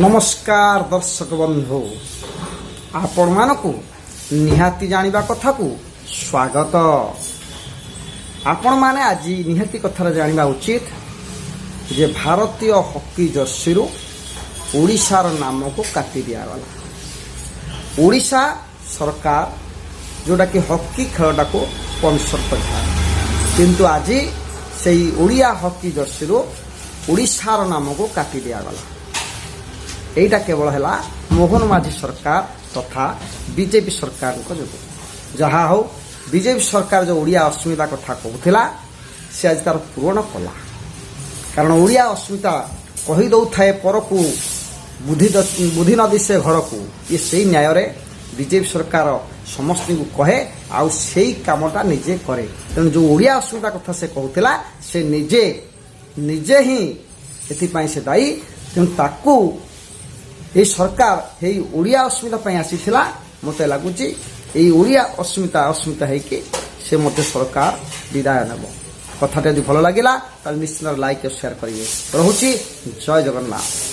ନମସ୍କାର ଦର୍ଶକ ବନ୍ଧୁ, ଆପଣମାନଙ୍କୁ ନିହାତି ଜାଣିବା କଥାକୁ ସ୍ୱାଗତ। ଆପଣମାନେ ଆଜି ନିହାତି କଥାରେ ଜାଣିବା ଉଚିତ ଯେ ଭାରତୀୟ ହକି ଜର୍ସିରୁ ଓଡ଼ିଶାର ନାମକୁ କାଟି ଦିଆଗଲା। ଓଡ଼ିଶା ସରକାର ଯେଉଁଟାକି ହକି ଖେଳଟାକୁ ସ୍ପନ୍ସର କରିଥାଏ, କିନ୍ତୁ ଆଜି ସେଇ ଓଡ଼ିଆ ହକି ଜର୍ସିରୁ ଓଡ଼ିଶାର ନାମକୁ କାଟି ଦିଆଗଲା। ଏଇଟା କେବଳ ହେଲା ମୋହନ ମାଝୀ ସରକାର ତଥା ବିଜେପି ସରକାରଙ୍କ ଯୋଗୁଁ। ଯାହା ହଉ, ବିଜେପି ସରକାର ଯେଉଁ ଓଡ଼ିଆ ଅସ୍ମିତା କଥା କହୁଥିଲା, ସେ ଆଜି ତାର ପୂରଣ କଲା। କାରଣ ଓଡ଼ିଆ ଅସ୍ମିତା କହିଦେଉଥାଏ ପରକୁ, ବୁଦ୍ଧି ବୁଦ୍ଧି ନ ଦିଶେ ଘରକୁ। ଇଏ ସେଇ ନ୍ୟାୟରେ ବିଜେପି ସରକାର ସମସ୍ତଙ୍କୁ କହେ ଆଉ ସେଇ କାମଟା ନିଜେ କରେ। ତେଣୁ ଯେଉଁ ଓଡ଼ିଆ ଅସ୍ମିତା କଥା ସେ କହୁଥିଲା, ସେ ନିଜେ ନିଜେ ହିଁ ଏଥିପାଇଁ ସେ ଦାୟୀ। ତେଣୁ ତାକୁ ଏଇ ସରକାର ଏଇ ଓଡ଼ିଆ ଅସ୍ମିତା ପାଇଁ ଆସିଥିଲା। ମୋତେ ଲାଗୁଛି ଏଇ ଓଡ଼ିଆ ଅସ୍ମିତା ଅସ୍ମିତା ହେଇକି ସେ ମଧ୍ୟ ସରକାର ବିଦାୟ ନେବ। କଥାଟା ଯଦି ଭଲ ଲାଗିଲା, ତାହେଲେ ନିଶ୍ଚିତ ଲାଇକ୍ ଓ ସେୟାର କରିବେ। ରହୁଛି, ଜୟ ଜଗନ୍ନାଥ।